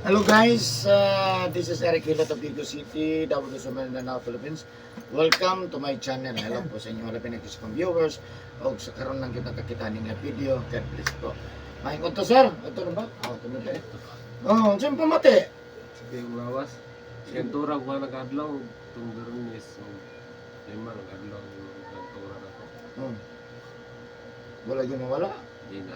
Hello guys, this is Eric Hilot of Vigo City, Davao de Mindanao, Philippines. Welcome to my channel. Hello po sa inyo, wala pinag viewers. O sa karon lang kita kakita nga video. God bless po. Mahingon to, sir. Ito na ba? Oh, ito na ba? Oh, saan pamati? Sige, yung lawas. Kantura ko nga nag-adlaw, itong Bernis. So, lima nag-adlaw yung kantura na ko. Oh. Wala yun, wala. Di na.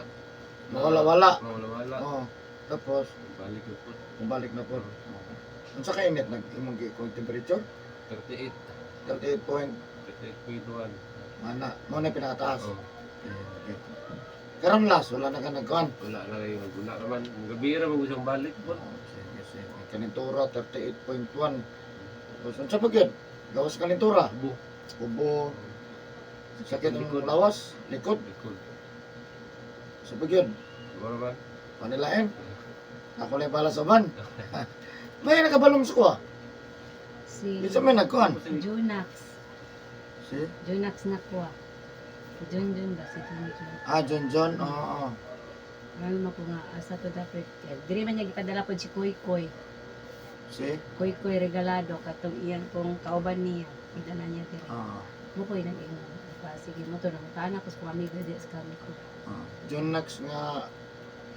Wala, wala. Wala, wala. Oh. Tapos, Balik ko po. bumalik na po. Oh. Unsa ka init nag imong gi temperature? 38. 38 point 38.1. mana mo na pinakataas. Oh, Okay. Karon last wala na ka nagkuan. Wala na kayo. Wala naman. Gabi ra mo siyang balik po. Oh, sige, sige. Kalintura, 38.1. Tapos, unsa pa gyud? Gawas kalintura. Ubo. Ubo, sakit ang Likod. lawas, likod. Likod. Sa pa gyud? Wala ba? Panilain. Ako lang pala sa van. May nakabalong sa kuha. Si Bisa may nagkuan. Junax. Si? Junax na kuha. Jun Jun ba? Si Jun Jun. Ah, John John. Oo. Ano mo ko nga, asa to dapat. Diri man niya gipadala po si Koy Koy. Si? Koy Koy regalado katong iyan kong kauban niya. Idala niya diri. Oo. Mo koy nag-ingon. Pa sige mo to nang tana ko sa amigo di sa kami ko. Oo. John Nax nga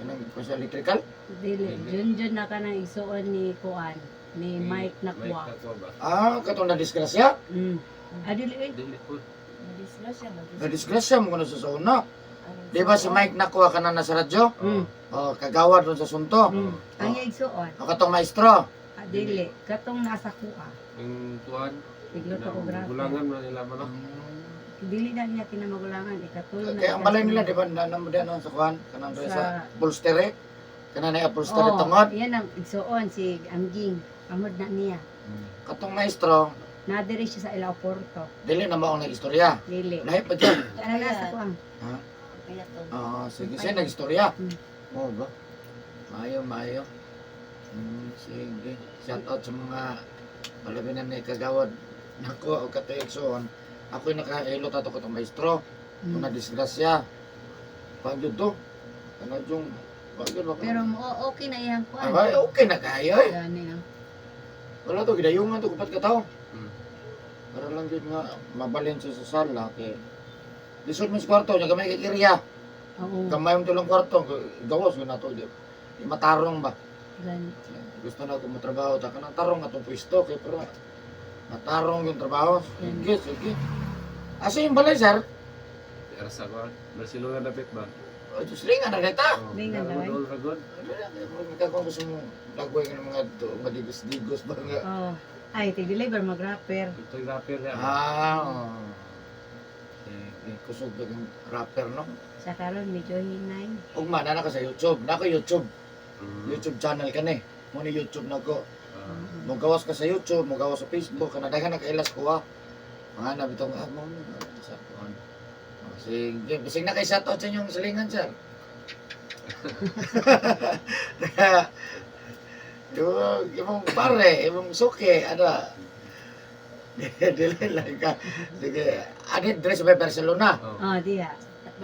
kanang ko sa electrical. Dili, Jun Jun na kanang isuon ni Kuan ni Mike Mike Nakwa. Nakwa ba? Ah, katong na disgrasya. Ah, dili eh. Dili po. Na disgrasya mo kuno sa una. Di ba si Mike nakuha ka na nasa radyo? Oh, kagawad ron sa Sunto. Ang iya igsuon. O katong maestro. Ah, dili katong nasa kuha. Yung tuwan. Igluto ko grabe. Gulangan man nila man. Dili na niya kinamagulangan ikatulong na Kaya ang balay nila, di ba, na mo din sa kuhan, kanang sa upholstery, kanang na upholstery Oo, tungod. Yan ang igsuon si Angging. Amod na niya. Katong maestro, Nadiri siya sa Ilaw Porto. Dili na mo ang nag-istorya. Dili. Lahi pa dyan. Ano na sa kuang? Ha? Oo, sige, siya nag-istorya. Oo ba? Maayo, maayo. Sige. Shout out sa mga palabi na ni kagawad. Nako, o katoy igsuon. Ako'y nakahilot ato katong maestro. Kung na-disgrasya. Pag yun to. Ano yung... Pag yun, baka- Pero mo okay na iyang kuan. Ay, okay na kayo eh. Gani ang Wala to, gidayungan to, kupat ka tao. Para lang yun nga, mabalin siya sa sala. Kay... Lisod mo sa kwarto, niya gamay kay kirya. Oo. Gamay mo tulong kwarto, gawas yun na to. Di matarong ba? Gani. Gusto na ako matrabaho, ta kanang tarong atong pwesto, kay pero matarong yung trabaho. Sige, sige. Asa yung balay, sir? Arsa ko. Barcelona dapit ba? O, Diyos, lingan na dita. Oh, Lingan wala ba, eh? mo doon, Ragod. Kung gusto mo, lagway ka ng mga mga digos-digos ba nga? Oh. Ay, ti deliver mag-rapper. Ito yung rapper niya. Ah, oo. Sige, kusog ba yung rapper, no? Sa karon medyo hinay. Ugma, na ka sa YouTube. Nako YouTube. YouTube channel ka ni. Mo ni YouTube na ko. Mugawas ka sa YouTube, mugawas sa Facebook, kana daghan nakailas ko ah. Mga na bitong ah mo na sa kuan. Oh, sige, bisig na kay shout out sa inyong silingan, sir. Yung imong pare, imong suki, ano. Dili lang ka. Sige, ani dress by Barcelona. Oh. Oh, diha. At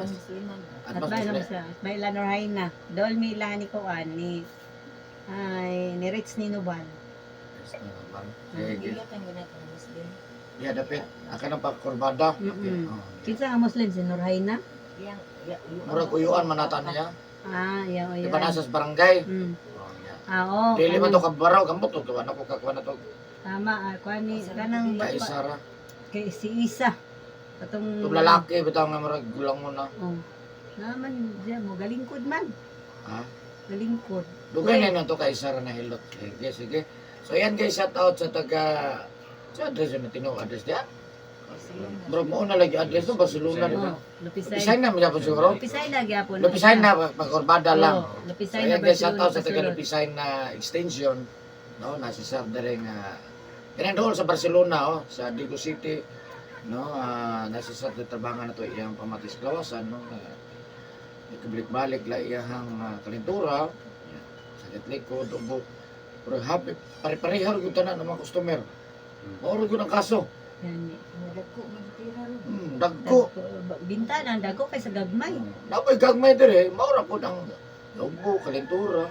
At mas ba Muslim. sa may Lanorhaina. Dol mi ni kuan ni ay ni Rich ni Nubal. Sige. Yeah, dapit. Aka nang pagkurbada. Oh. Kinsa nga Muslim si Norhaina? Murag uyuan manata niya. Ah, iya Di iya. ba nasa sa barangay? Oh, yeah. Ah, oo. Dili man to kabaraw, gambot to gawa na ko kakuha na to Tama, ah, kuan ni kanang kay Sara. Kay si Isa. Katong Itong lalaki bitaw nga murag gulang mo na. Oh. Naman diya mo galingkod man. Ha? Galingkod. Dugay na to kay Sara na hilot. Sige, sige. So ayan guys, shout out sa taga sa address yun na tinuo address diya. Murag mo na lagi address to Barcelona di ba? Oh, Lupisay. Lupisay na mo siguro. Lupisay na gyapon. Lupisay na pagkurbada lang. Oh, So Lupisay na ayan guys, shout out Barcelona. sa taga Pasulod. Lupisay na extension. No, nasi Sir dere nga kanang dool sa Barcelona oh, sa Digo City. No, nasi Sir dere trabangan na to iyang pamatis kawasan no. Ikabalik-balik la iyang kalintura. Sakit likod, ubo. Pero happy, pare-pareha ra gyud tanan ng mga customer. Mao ra gyud ang kaso. Gani. Dagko. Bintana dagko kay sa gagmay. Napoy gagmay dire, mao ra pud ang ubo, kalintura.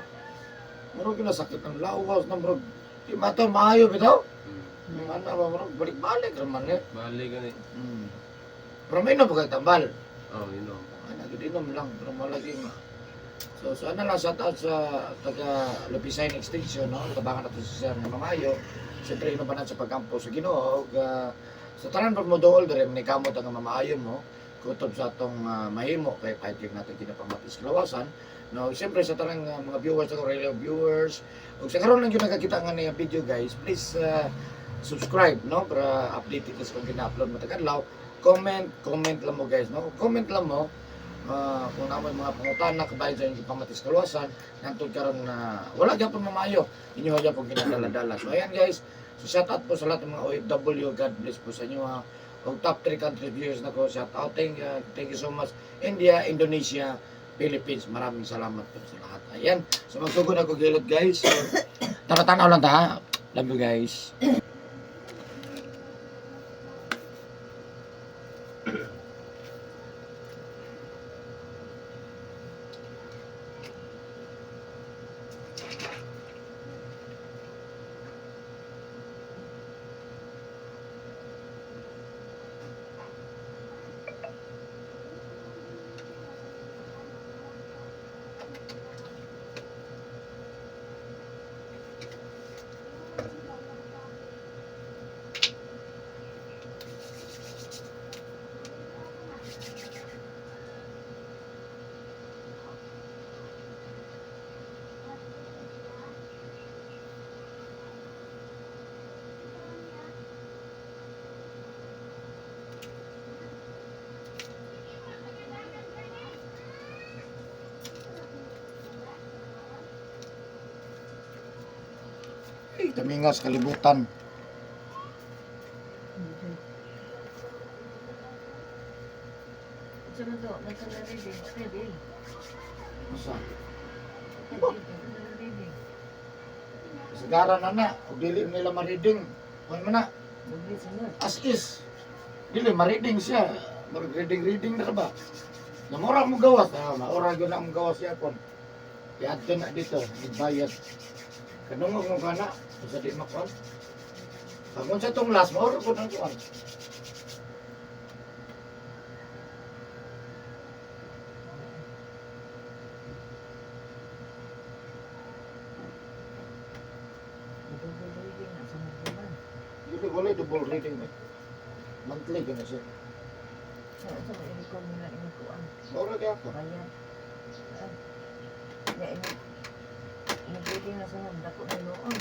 Murag Murag na sakit ang lawas na murag di maton maayo bitaw. Hmm. Ano ba murag balik-balik ra man eh. Bali gani. Pero may inom pa kay tambal. Oh, inom. Ay, nagidinom lang pero malagi ma. So ano lang, shout out sa taga Lupisain Extension, no? Tabangan nato si Sir nga mamayo. Siyempre, inom pa na sa pagkampo sa Ginoo. Ug, sa tanan pag mo dool, dere ni kamot ang mamaayo mo kutob sa atong mahimo kay fighting natin kinapamatis kalawasan. No, siyempre sa tanang mga viewers ako, regular viewers, ug sa karon lang gyud nakakita nga niya video guys, please subscribe, no, para updated ka sa kung gina-upload mo tagadlaw. Comment, comment lang mo guys, no? Comment lang mo kung naman mga pangutana kabahin sa inyong pamatis kaluwasan nantod karon na wala gyapon mamayo inyo gyapon ginadala-dala. So ayan guys, so shout out po sa lahat ng mga OFW. God bless po sa inyo ha. Og top 3 country viewers nako, shout out, thank you so much, India, Indonesia, Philippines. Maraming salamat po sa lahat. Ayan, so magsugod ako gilot guys. So, tanaw-tanaw lang ta ha. Love you guys. Ay, tamingas kalibutan. Sa man to, nasa na reading, reading. Masa Reading. Kasagaran na na, ug dili nila ma-reading. Kuan man na, Dugli sunod. as is. Dili ma-reading siya. Murag reading reading na ba? Namura mo gawas, ah, maura gyud na ang gawas siya kon. Iadto na dito, nagbayad. Kanungog mo kana, sa di makuan. Pag unsa tong last, maura ko nang kuan. Double reading na sa mga buwan. Dili wala double reading eh. Monthly gyud na siya. Sa sa mga inikon mo na inikuan. Maura kay ako. Bayad. Ah. Ya ini. Nag-reading na sunod dako na noon.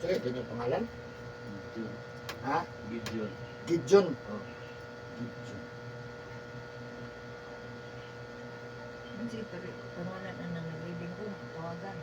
Sige, ito yung pangalan? Gideon. Ha? Gideon. Gideon. Oh. Gideon. Kasi pero pangalan na nang reading ko tawagan.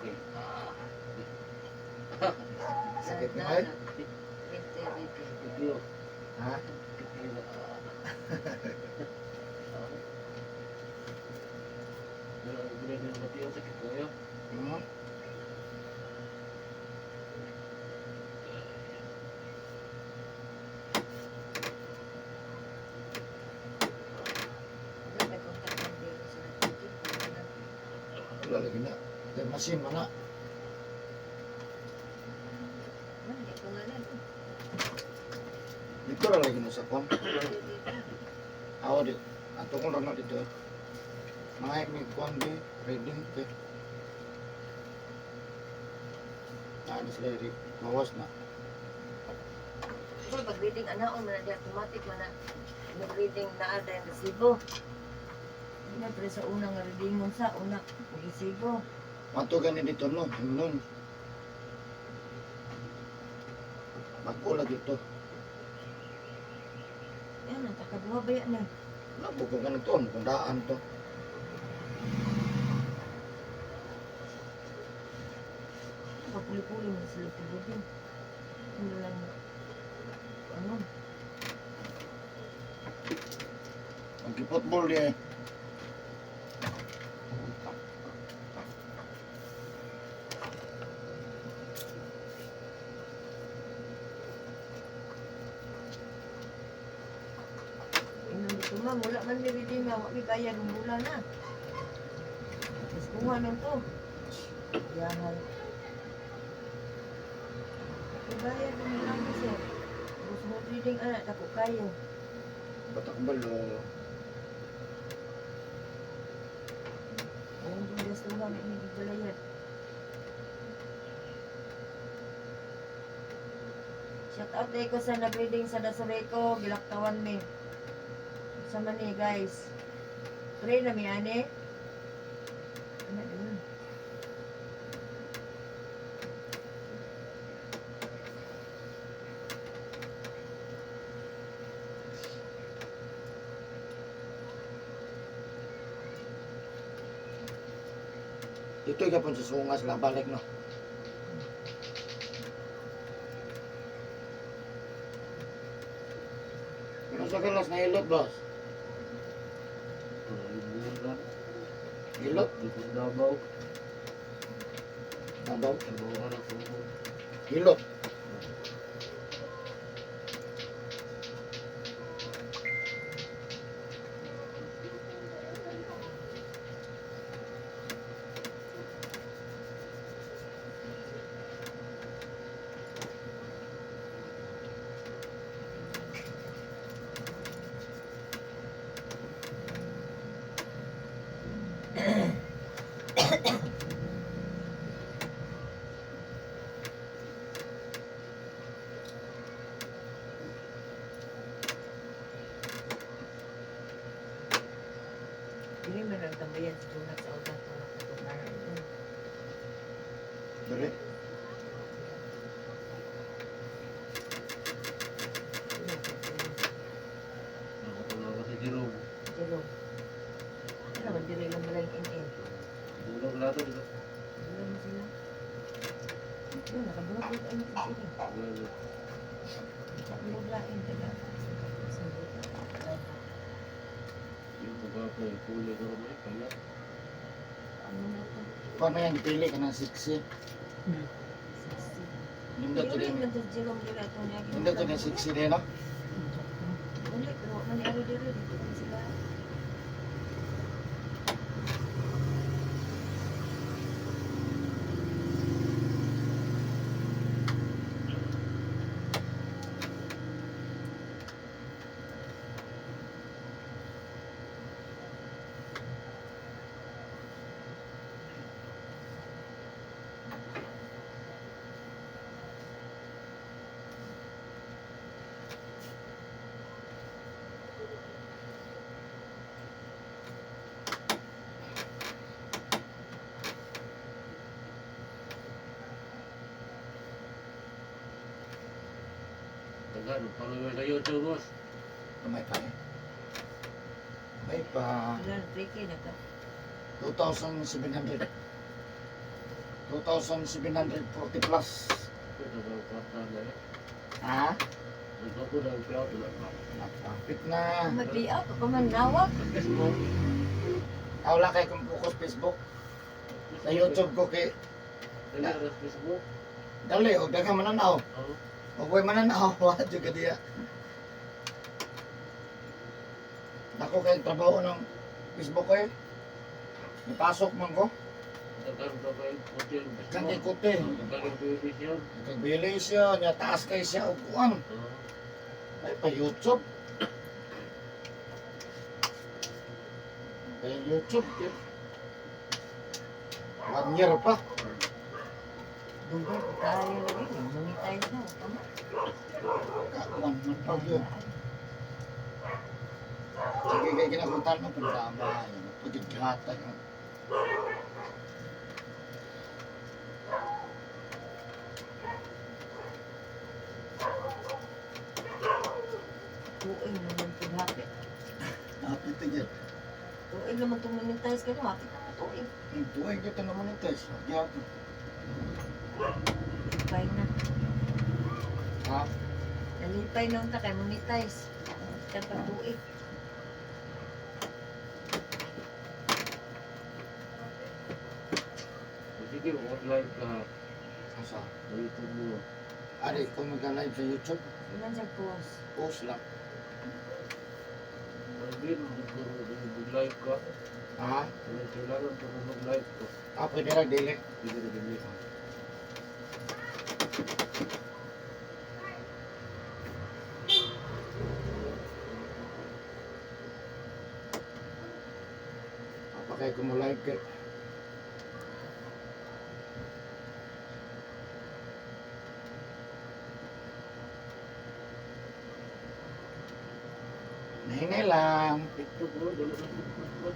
Okay. Sakit ni Mike? Reading. Gideon. Ha? Gideon. Pero Gideon sakit ko yun. Hmm? Wala may contact number sa reading. Pangalan. Wala lagi na. Kay machine man na. Man, di pangalan. Dito ra lagi na sa kon. Reading. Awo di. Ato kong rano dito eh. Mga may kuan di, reading ke. Ah, sila rin. Mawas na. Kung pag-reading, anaon man na di automatic man na mag-reading na ada yung resibo. Hindi na pero sa unang reading mo sa una, resibo. Mato gani dito no, nun. Bag-o lagi to. Yan, ang takaduha ba yan eh? Wala po kung ganito, kung daan to. Kapuli-puli mo sila pag-reading. Ano lang, ano, Mag-football di eh. inong dito ma'am, wala man may reading na, wala may bayad, wala na. Tapos kuha nun to. Yahan. May bayad, wala na sir. Gusto mo reading, anak, dako kayo. Batak balo. Oo, yung gasto nga, may bigbalayad. Shout out ko sa nag-reading sa Dasureko, gilaktawan mi. Sa mani guys. Pray na mi ane. Ano yun? Dito gapon sa sungas lang balik no. Ano sa kalas na hilot, boss? Bulan. Hilot? Dito Davao. Nabaw? Trabaho ka na sa Hilot. Dili man ang tambayan sa Jonas sa utang tulak na tumaran. Dali. Nakatulog ako sa Jerome. Jerome. Ano man dili lang malang NN. Bulog na ito dito. Wala mo sila. Yun, nakabuhat ulit ang sila. Bulog. Sa bulog lain, taga. Sa bulog. Yung pagkapo yung kulay ko rin eh. Kaya. Ano na to? Paano yan gipili ka ng 60? 60. Nindot Uli yun. man to Jerome dili atong niya. Nindot yun yung 60 din, no? Uli pero wa man ni ari diri dito man sila. Tagal, follower sa YouTube, boss. May pa eh. May pa. Wala na 3K na ka. 2,700. 2,740 plus. Ito ba ang kwarta na eh? Ha? Ito ko na ang cloud na. Napapit na. Mag-lay out pa man nawag. Facebook. Ah, wala kay kung focus Facebook. Sa YouTube ko kay Dali ka sa Facebook. dali og daghang mananaw. Oo. Og way mananaw wa jud ka diya. Dako kay trabaho ng Facebook ko eh. Nipasok man ko. Tagal ba kayo? Kuti ang Kang Facebook. ikuti. Tagal ang bilis yun. Kagbili siya, niya taas kay siya og kuan. Oo. Ay pa YouTube. Kaya YouTube, eh. One year pa. Dugay pa tayo lagi. Monetize na. Tama. Kakuan man pa yun. Sige, kaya kinakuntan mo, pagdama, yun. Pagkikata, yun. Tuig naman ito hapit. Hapit na dyan. Tuig naman itong monetize kayo. Hapit naman tuig. Ang tuwing kita naman ito, eh. Gyapon. Lipay na. Ha? Nalipay na unta kay monetize. Kita pa tuig. Sige, mag-live ka Asa? sa YouTube mo. Ari, kung mag-live sa YouTube, Ilan sa post? post lang. Marvin, mag-live ka. Ha? Wala kailangan pa kung mag-live ka. Ah, pwede lang, dili. Hindi na dili. Apa kayo kung live kay? Nahinay lang. TikTok mo, dala sa TikTok.